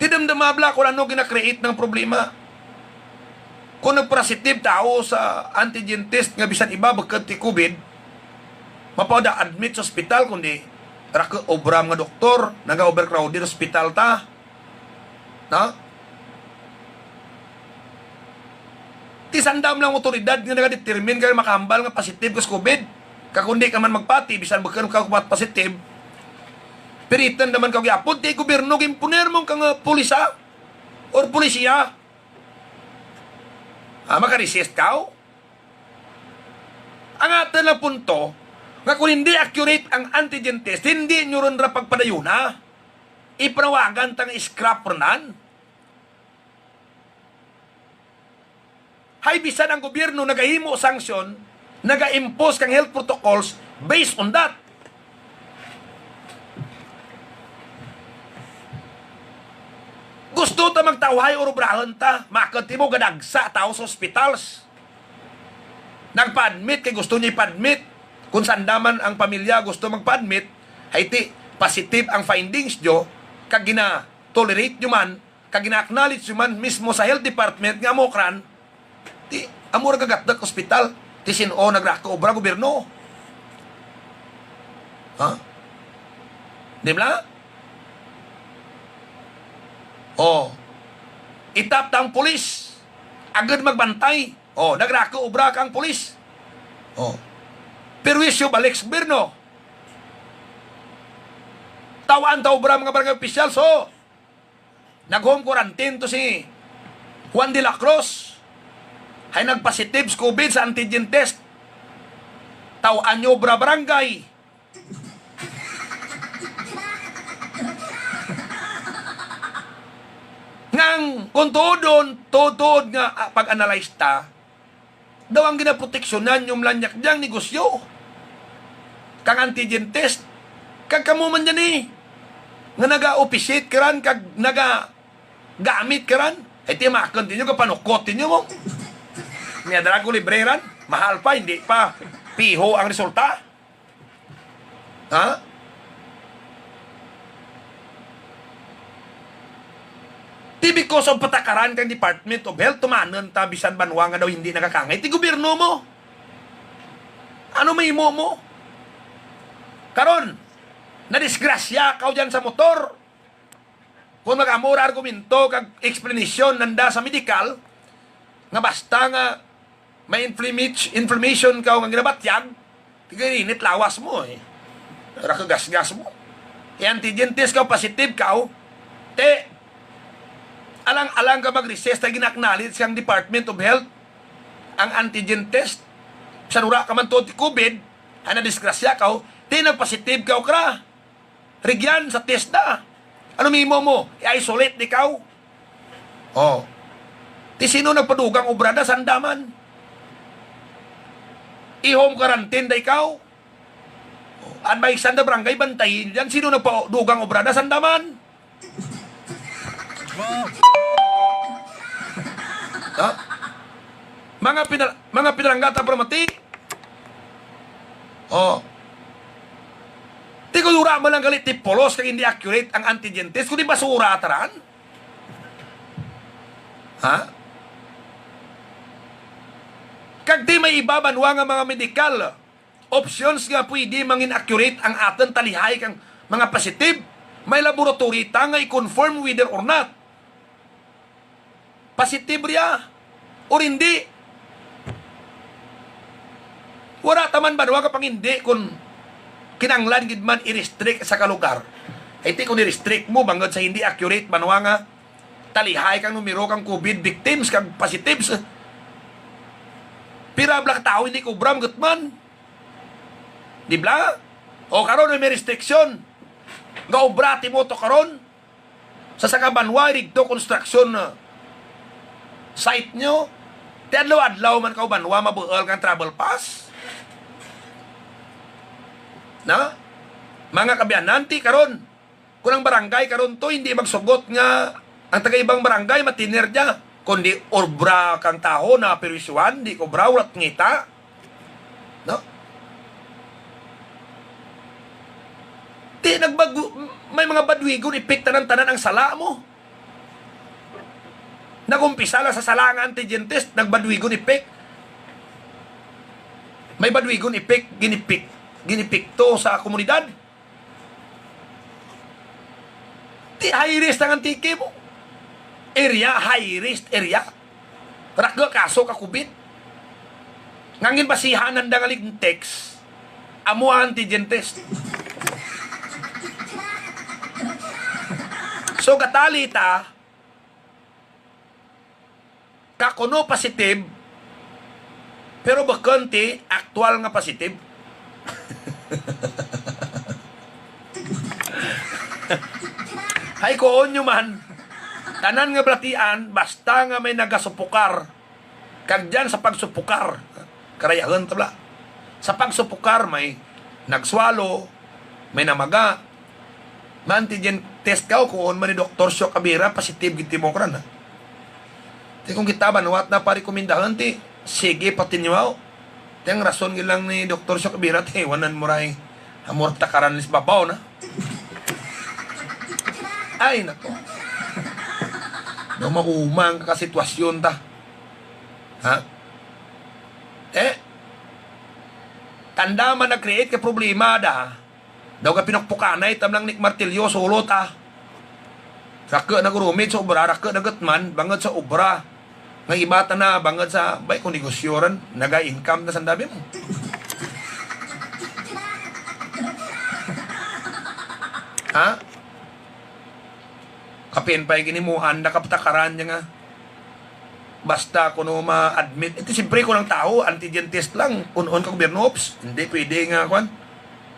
Ti damdama bala kon ano gina-create nga problema. Kon nagpositive tawo sa antigen test nga bisan iba bukut ti COVID, mapa-admit sa ospital, kundi raku obra mga doktor, naga-overcrowded ospital ta. No? Ti sanda man lang awtoridad nga naga-determine ka makahambal nga positive ka sa COVID. Kag kon di ka man magpati, bisan bukut kaw positive, piritun da man kaw gihapon, ti gobyerno gin-imponer mo kang, ah, pulisa or pulisiya. Ah, maka-resist kaw? Ang atun lang punto, nga kon indi accurate ang antigen test, indi nyo run ra pagpadayuna. Ipanawagan ta nga scrap run nan. Hay bisan ang gobyerno nagahimo sanction, naga-impose kang health protocols based on that. Gusto ta magtawhay or obrahun ta, makud ti mo gadagsa tawo sa hospitals. Nagpa-admit kay gusto nyo ipa-admit. Kon sanda man ang pamilya gusto magpa-admit, hay ti positive ang findings nyo, kag gina-tolerate nyo man, kag gina-acknowledge nyo man mismo sa health department nga amo kran, ti amo ra gagatduk ospital, ti sin-o nagraku obra? Gobyerno. Ha? Di bala? O. Itap ta ang pulis. Agud magbantay. O, nagraku obra kang pulis. O. Perwisyo balik sa gobyerno. Taw-an ta obra mga barangay officials, o. Nag-home quarantine to si Juan de la Cruz. Hay nag-positive sa COVID sa antigen test. Taw-an nyo obra barangay. Ngan kon tuod, tuod-tuod nga, ah, pag-analyze ta, daw ang ginaproteksyonan nyo man lang dyang negosyo kang antigen test. Kag kamo man dyan, eh, nga naga-officiate karan kag naga- Gamit ka ran. Hay ti makun tinyo, kapanukot tinyo mo. May dara ko libre ran. Mahal pa, hindi pa piho ang resulta. Ha? Ti because of patakaran kang Department of Health, tumanun ta bisan banwa nga daw hindi nakakangay. Ti gobyerno mo. Ano mahimo mo? Karon, nadisgrasya kaw dyan sa motor. Kon mag-amo ra argumento kag explanation nanda sa medikal, nga basta nga may inflammage-, inflammation kaw nga ginabatyag, ti gainit lawas mo, eh. Ra kagasgas mo. I-antigen test kaw, positive kaw. Ti, alang-alang ka mag-recess, ti gin-acknowledge kang Department of Health ang antigen test. Bisan wara ka man tuod ti COVID, hay nadisgrasya kaw, ti nag-positive kaw kara. Rugyan sa test da. Ano mahimo mo? I-isolate di kaw? O. Ti sin-o nagpadugang obra da, sanda man? I-home quarantine da ikaw? Advice sanda barangay, bantayi dyan. Sin-o nagpadugang obra da, sanda man? Ha? Mga pinal-, mga pinalangga ta, paramati. O. Ti kon wara man lang gali ti pulos kag hindi accurate ang antigen test, kundi basura ta ran. Ha? Kag ti may iba banwa nga mga medikal options nga pwede mangin accurate ang atun talihay kang mga positive, may laboratory ta nga i-confirm whether or not positive riya or hindi. Wara ta man banwa kapangindi kon kinanglan gid man i-restrict sa kalugar. Hay ti kon i-restrict mo bangud sa hindi accurate banwa nga talihay kang numero kang COVID victims kag positives. Pira bala ka tawo hindi kaobra, gutman. Di bala? O karon may restriction. Gaobra ti moto karon. Sa sangka banwa, irigto construction, ah, site nyo. Ti adlaw-adlaw man kaw banwa mabuul kang travel pass. Na? Mga kaabyanan, ti karon. Kon ang barangay karon to, hindi magsugot nga ang taga-ibang barangay matinir dya. Kundi obra kang tawo, naperwisyuhan, di kaobra, wara't ngita. No? Ti nagbago, may mga badwigon effect tanan-tanan ang sala mo. Nag-umpisa lang sa sala nga antigen test, nagbadwigon effect. May badwigon effect, gin-effect, gin-epekto sa komunidad. Ti high risk ang Antique mo. Area, high risk area. Raku kaso ka COVID. Nga ginbasihan nanda nga Lintex, amo ang antigen test. So, gatali ta, ka kuno positive, pero bukon ti aktual nga positive. Hay, kuon nyo man. Tanan nga balatian, basta nga may nagasupukar. Kag dyan sa pagsupukar, karayahun ta bala. Sa pagsupukar, may nagswalo, may namaga. Ma-antigen test kaw, kuon man ni Doktor Syo Cabira, positive gid ti mo kara na. Ti kon kita banwa ta na parekomendahun ti, sige, patinyo. Ti ang rason gid lang ni Doktor Syo Cabira, ti iwanan mo ray, amo ra ta karan lis babaw na. Ay, nako. Daw maumang ka sitwasyon ta. Ha? Eh? Tanda man nag-create ka problema da. Daw ka pinukpukanay, tamnang nik martilyo, sulot, ah. Raku nagurumid sa obra, raku nagutman, bangud sa obra. Nga iba tana, bangud sa, bay, kon negosyo ran, naga-income ta sanda bi mo. Ha? Kapin pay gini mo, anda ka patakaran dya nga. Basta kuno ma-admit. Iti siyempre kuno ang tawo, antigen test lang. Un-on ka gobyerno, ops. Hindi pwede nga, kwan.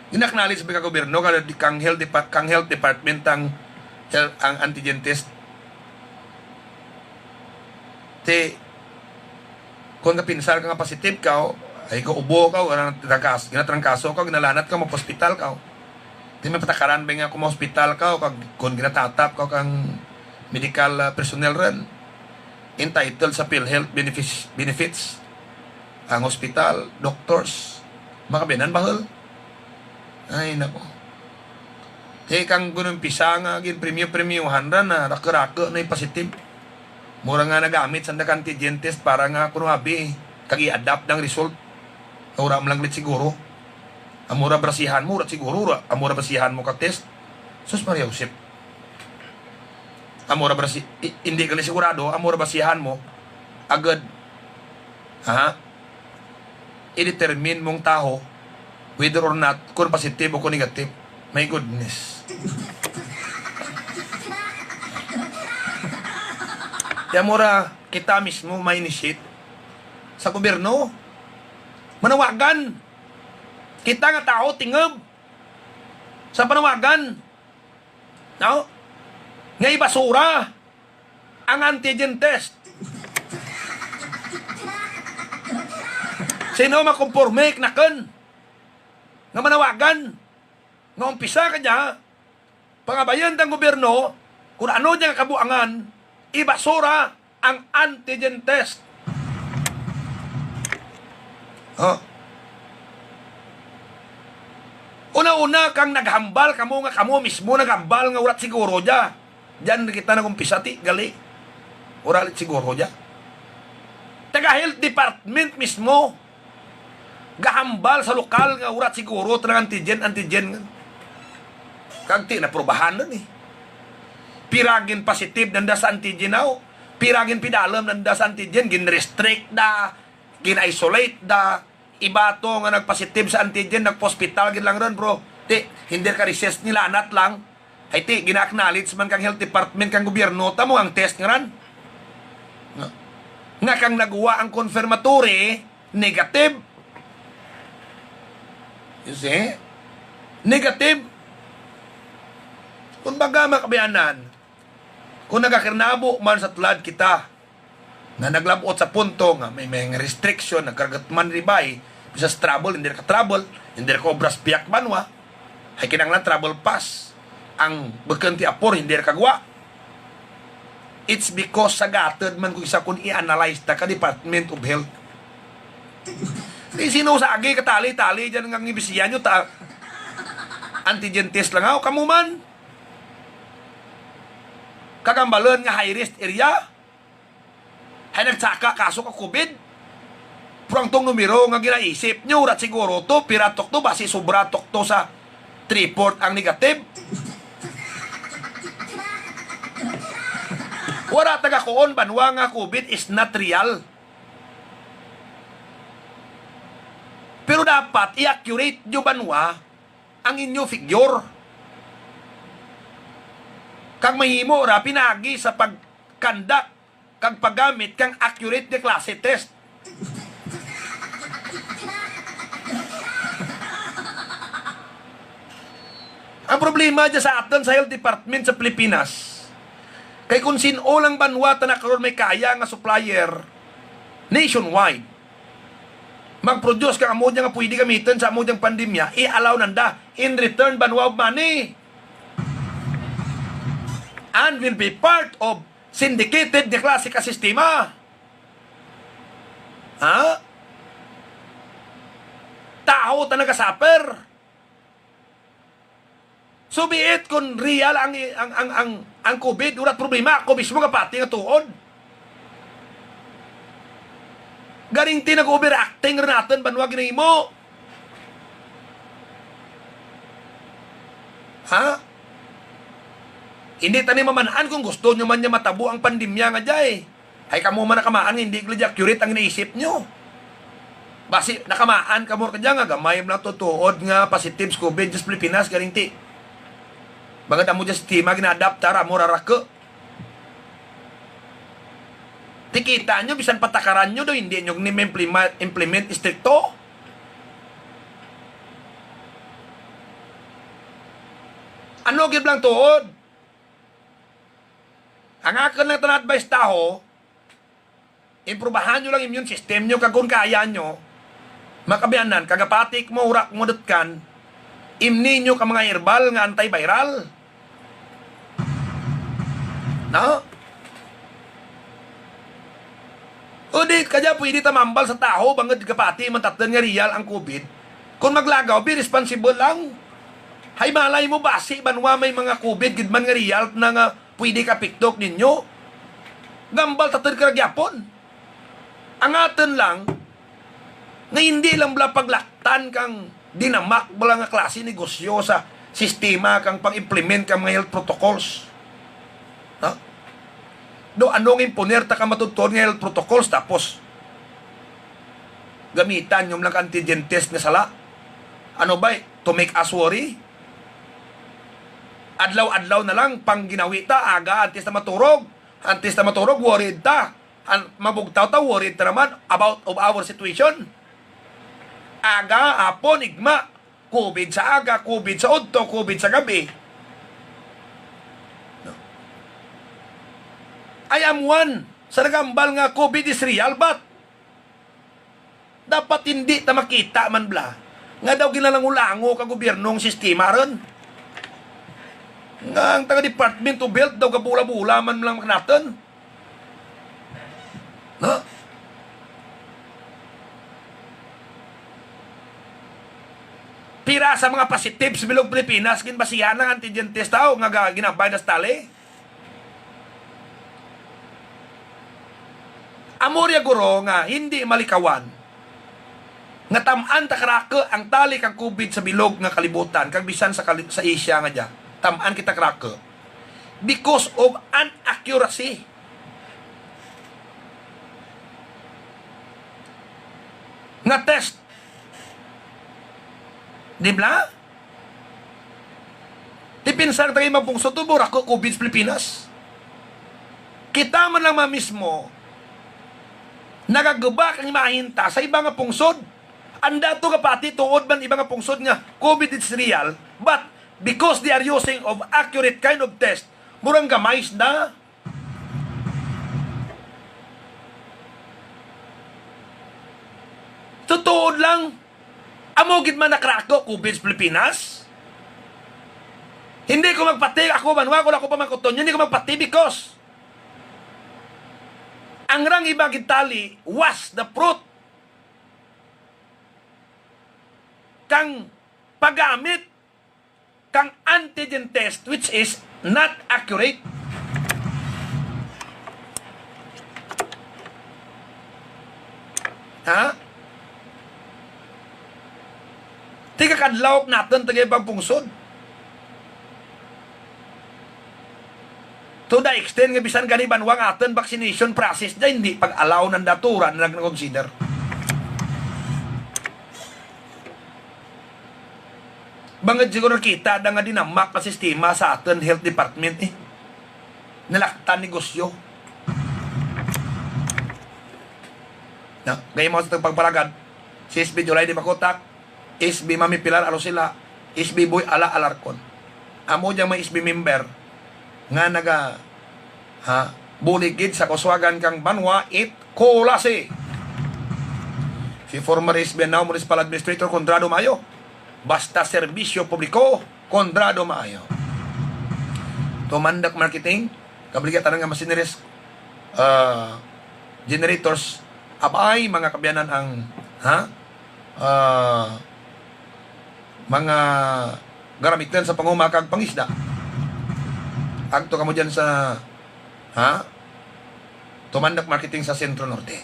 Gin-acknowledge ba ka gobyerno, ka di-, kang health depa-, kang health department ang, health, ang antigen test. Ti, kon kapinsar ka nga positive kaw, ay kaubo kaw, ginatrangkas-, ginatrangkaso kaw, ginalanat kaw, mapaospital kaw. Ti may patakaran bay nga kon maospital kaw, kag kon ginatatap kaw kang medical, ah, personnel run, entitled sa PhilHealth benefits, benefits. Ang hospital, doctors, makabiyanan bahul. Ay, nako. Ti kang gun-umpisa nga ginpremyo-premyohan run, ah, raku-raku na i-positive. Mura nga nagamit sanda ka antigen test para nga kuno abi, kag i-adapt ang result. Nga wara man lang gali siguro. Amo ra barasihan mo, wara siguro ra. Amo ra barasihan mo ka test. Sus Maria Josep. Amo ra barasi-, i-, indi gali sigurado, amo ra barasihan mo. Agud. Ha? I-determine mo ang taho whether or not kon positive o kon negative. My goodness. Ti amo ra kita mismo ma-initiate sa gobyerno. Manawagan. Kita nga taho tingub sa panawagan. No? Nga ibasura ang antigen test. Sin-o makomporme kanakun nga manawagan nga umpisa kadya, pangabayun ta ang gobyerno, kon ano dya nga kabuangan, ibasura ang antigen test. Oh. Una-una kang naghambal kamo nga kamo mismo naghambal nga wara't siguro dya. Dyan kita nag-umpisa ti gali. Wara gali siguro dya. Taga health department mismo gahambal sa lokal nga wara't siguro tana nga antigen, antigen. Kag ti naprubahan run eh. Pira gin-positive nanda sa antigen, aw. Pira ginpidalum nanda sa antigen, gin-restrict da, gin-isolate da. Iba to nga nag-positive sa antigen, nagpa-hospital gid lang run, bro. Ti, hindi ka-recess nila, anat lang. Hay ti, gina-acknowledge man kang health department kang gobyerno, tamo ang test nga ran. Nga, nga kang naguwa ang confirmatory, negative. You see? Negative. Kumbaga, mga kaabyanan, kon nagakinabo man sa tulad kita, nga naglab-ot sa punto nga may, may restriction, nagkaragut man ribay, bisan sa travel, hindi ra ka-travel, hindi ra ka-obra sa pihak banwa, hay kinahanglan travel pass. Ang bukun ti apor, hindi ra kagwa. It's because sa gatud man kon isa kon i-analyze ta ka Department of Health. Ti sin-o sa agi katali-tali dyan nga ngibisihan nyo ta antigen test lang, aw, kamo man. Kagambalun nga high risk area. Hay nagsaka kaso ka COVID. Pero ang tong numero nga ginaisip nyo, wara't siguro to, pira tukto, basi sobra tukto sa three-fourth ang negative. Wara ta gakuon banwa nga COVID is not real. Pero dapat i-accurate nyo banwa ang inyo figure. Kag mahimo ra pinaagi sa pag-conduct kag paggamit kang accurate nga klase test. Ang problema dya sa atun sa health department sa Pilipinas, kay kon sin-o lang banwa tana karon may kaya nga supplier nationwide, mag-produce kang amo dya nga pwede gamitun sa amo dyang pandemya, i-allow nanda. In return, banwa of money. And will be part of syndicated nga klase ka sistema. Ha? Taho ta naga-suffer. So be it kon real ang, ang, ang, ang, ang COVID, wara't problema, ako mismo gapati nga tuod. Garing ti nag-overacting run atun banwa ginahimo. Ha? Hindi tani maman-an kon gusto nyo man nga matabo ang pandemya nga dya. Hay kamo man nakamaan nga hindi gali dya accurate ang ginaisip nyo. Basi nakamaan kamo ra kadya nga gamay man lang tutuod nga positive sa COVID dya sa Pilipinas, garing ti. Bangud amo dya sistema gina-adapt ra, amo ra raku. Ti kita nyo, bisan patakaran nyo daw, hindi nyo gani ma-implement, implement istrikto. Ano gid bala ang tuod? Ang akun lang tana advice taho, imprubahan nyo lang immune system nyo, kag kon kaya nyo, mga kaabyanan, kag gapati kamo wara ko madutkan, imni nyo kang mga herbal nga antiviral. No? O di, kadya pwede ta mambal sa tawo, bangud gapati man tatun nga real ang COVID. Kon maglagaw, be responsible lang. Hay malay mo, basi banwa may mga COVID gid man nga real na nga pwede kaapekto kaninyo. Gambal tatun kara gihapon. Ang atun lang, nga indi lang bala paglaktan kang dinamak bala nga klase negosyo sa sistema kang pag-implement kang mga health protocols. Ha? Daw ano nga imponer ta ka matuod-tuod nga health protocols tapos gamitan nyo man lang ka antigen test nga sala. Ano bay, to make us worry? Adlaw-adlaw na lang pang ginawi ta, aga antes ta maturog. Antes ta maturog, worried ta. An, mabugtaw ta, worried ta naman about of our situation. Aga, hapon, igma. COVID sa aga, COVID sa udto, COVID sa gabi. No? I am one sa nagambal nga COVID is real, but dapat indi ta makita man bala nga daw ginalango-lango ka gobyerno ang sistema run. Nga ang taga Department of Health daw gabula-bula man lang kanatun. No? Pira sa mga positive sa bilog Pilipinas, ginbasihan ang antigen test daw nga ga-, ginabay na sa tali. Amo ria guro nga hindi malikawan nga tam-an ta karaku ang tali kang COVID sa bilog nga kalibutan, kag bisan sa kali-, sa Asia nga dya. Tam-an kita karaku. Because of inaccuracy nga test. Di bala? Ti pinsar ta kay mga pungsod to, raku COVID sa Pilipinas. Kita man lang mga mismo, nagaguba kang imahen ta sa iba nga pungsod. Anda to gapati tuod man iba nga pungsod nga COVID is real, but because they are using of accurate kind of test, murang gamay sanda. Tutuod lang, amo gid man nakaraku COVID sa Pilipinas. Hindi ko magpati, ako man, wa ko lang ko pamangkuton, hindi ko magpati because ang rang iba gid tali was the fruit kang paggamit kang antigen test which is not accurate. Ha? Ti kakadlaw natun taga iba nga pungsod. To the extent nga bisan gani banwa nga atun vaccination process dya, hindi pag-allow nanda, tura nanda nag-consider. Bangud siguro nakita da nga dinamak ang sistema sa atun health department, eh. Nalaktan negosyo. Na, gaimaw sa atun pagpalagad, si S B July Dimacotac, S B Mami Pilar Arocila, S B Boy Ala Alarcon. Amo dyang mga S B member nga naga Ha? Bulig gid sa kauswagan kang banwa it Culasi. Si former S B and now Municipal Administrator Conrado Mayo. Basta serbisyo publiko, Conrado Mayo. Tumandak Marketing, kabaligya tanan nga machineries, ah, generators, abay, mga kaabyanan ang, ha? Ah, mga garamitun sa panguma kag pangisda. Agto kamo dyan sa, ha? Tumandak Marketing sa Centro Norte.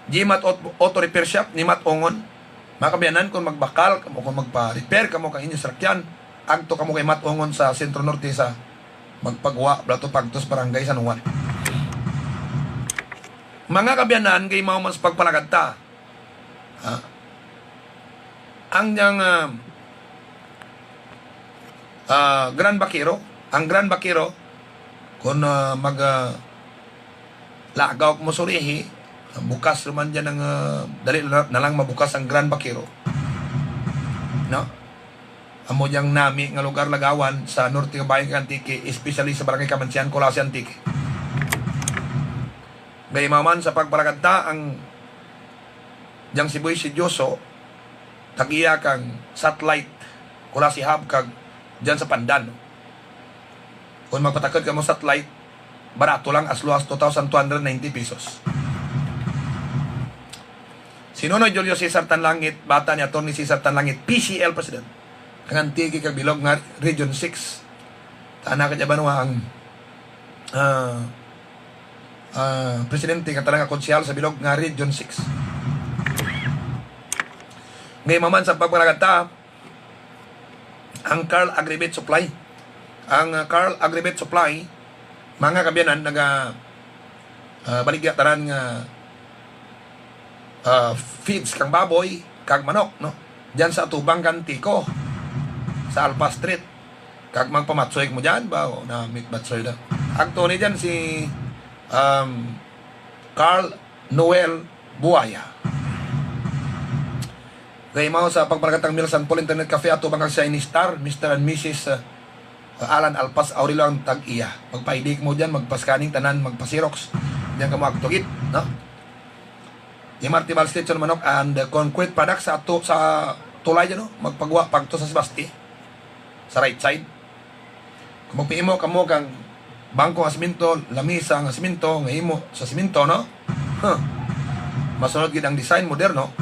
G-Mat Aut-, Auto Repair Shop ni Mat Ongon. Mga kaabyanan, kon magbakal kamo, kon magpa-repair kamo kang inyo sarakyan, agto kamo kay Mat Ongon sa Centro Norte sa magpagwa, plato pagtos, Barangay San Juan. Mga kaabyanan, gaimaw man sa pagpalagad ta. Ha? Ang dyang, ah, ah, Grand Vaquero, ang Grand Vaquero, kon, ah, mag, ah, lagaw kamo sa urihi, bukas ruman dyan ang, ah, dali na, na lang mabukas ang Grand Vaquero. No? Amo dyang nami nga lugar lagawan sa norte nga bahin kang Antique, especially sa Barangay Camancijan, Culasi, Antique. Gaimaw man sa pagpalagad ta ang dyang Cebu's Sidyoso, tag-iya kang Satellite, Culasi Hub kag dyan sa Pandan. Kon magpatakud kamo Satellite, barato lang, as low as two thousand two hundred ninety pesos. Si Nonoy Julio Cesar Tanlangit, bata ni Attorney Cesar Tanlangit, P C L President. Ang Antique kag bilog nga Region six. Tana ka dya banwa ang, ah, ah, presidente kag tana nga konsehal sa bilog nga Region six. Nga imaw man sa pagpalagad ta, ang Carl Agrivet Supply. Ang, ah, Carl Agrivet Supply, mga kaabyanan, naga, ah, baligya tanan nga, ah, feeds kang baboy kag manok, no? Dyan sa atubang kang Antique, sa Alpha Street. Kag magpamatsoy kamo dyan, ba, o, na, mit matsoy da. Agto ni dyan si, um, Carl Noel Buaya. Kaimaw sa pagpalagad ta ang Mil San Paul Internet Cafe, atubang kang Shiny Star, Mister and Missus, uh, Alan Alpas Aurelio ang tag-iya. Magpa-I D kamo dyan, magpa-scanning tanan, magpa-xerox. Dyan kamo agto gid, no? M R T Bal Station Manok and, uh, concrete products sa ato, sa tulay dyan, no? Magpagwa pa agto sa Sebaste. Sa right side. Kon magpahimo kamo kang bangko nga semento, lamisa nga semento, nga himo sa semento, no? Huh. Masunod gid ang design, moderno.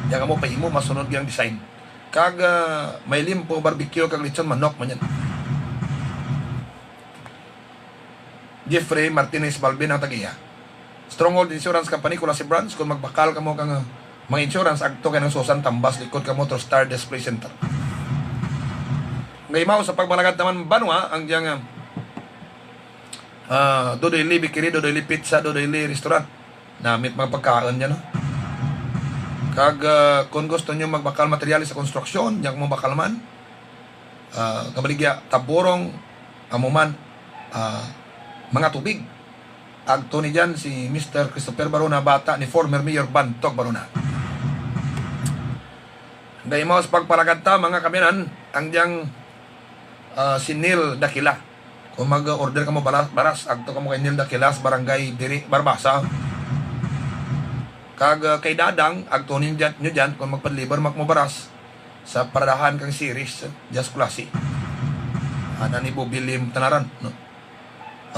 Dyan kamo pahimo, masunod gid ang design. Kag, ah, may limpo, barbecue, kag lechon manok man dyan. Jeffrey Martinez Balbin ang tag-iya. Stronghold Insurance Company, Culasi Branch, kon magbakal kamo kang, ah, mga insurance, agto kay Nang Susan Tambas, likod kamo Trustar Display Center. Kaimaw sa pagpalagad taman banwa, ang dyang, ah, ah, Dodoy Lee Bakery, Dodoy Lee Pizza, Dodoy Lee Restaurant. Namit mga pagkaon dyan, no? Kag, ah, kon gusto nyo magbakal materyales sa konstruksyon, dyan kamo bakal man. Ah, kabaligya, taburong, amo man, ah, mga tubig. Agto ni dyan si Mister Christopher Barona, bata ni former Mayor Bantog Barona. Kaimaw sa pagpalagad ta, mga kaabyanan, ang dyang, ah, si Neil Dakila. Kon mag-order kamo bala-, baras, agto kamo kay Neil Dakila sa barangay diri, Barbaza. Kag, ah, kay Dadang, agto ni dyan, nyo dyan, kon magpa-deliver man kamo baras sa paradahan kang Ceres, dyan sa Culasi. Ana ni Bobby Lim Tanaran, no?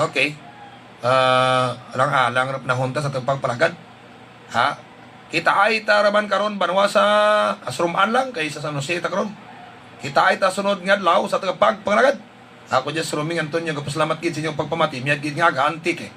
Okay. Ah, alang-alang ra panahon ta sa atun pagpalagad. Ha? Kitaay ta ra man karon banwa sa Asroman lang, kay sa San Jose ta karon. Kitaay ta sunod nga adlaw sa atun pagpalagad. Ako dyan si Roming Antonio, gapasalamat gid sa inyo pagpamati, miyag gid nga aga, Antique.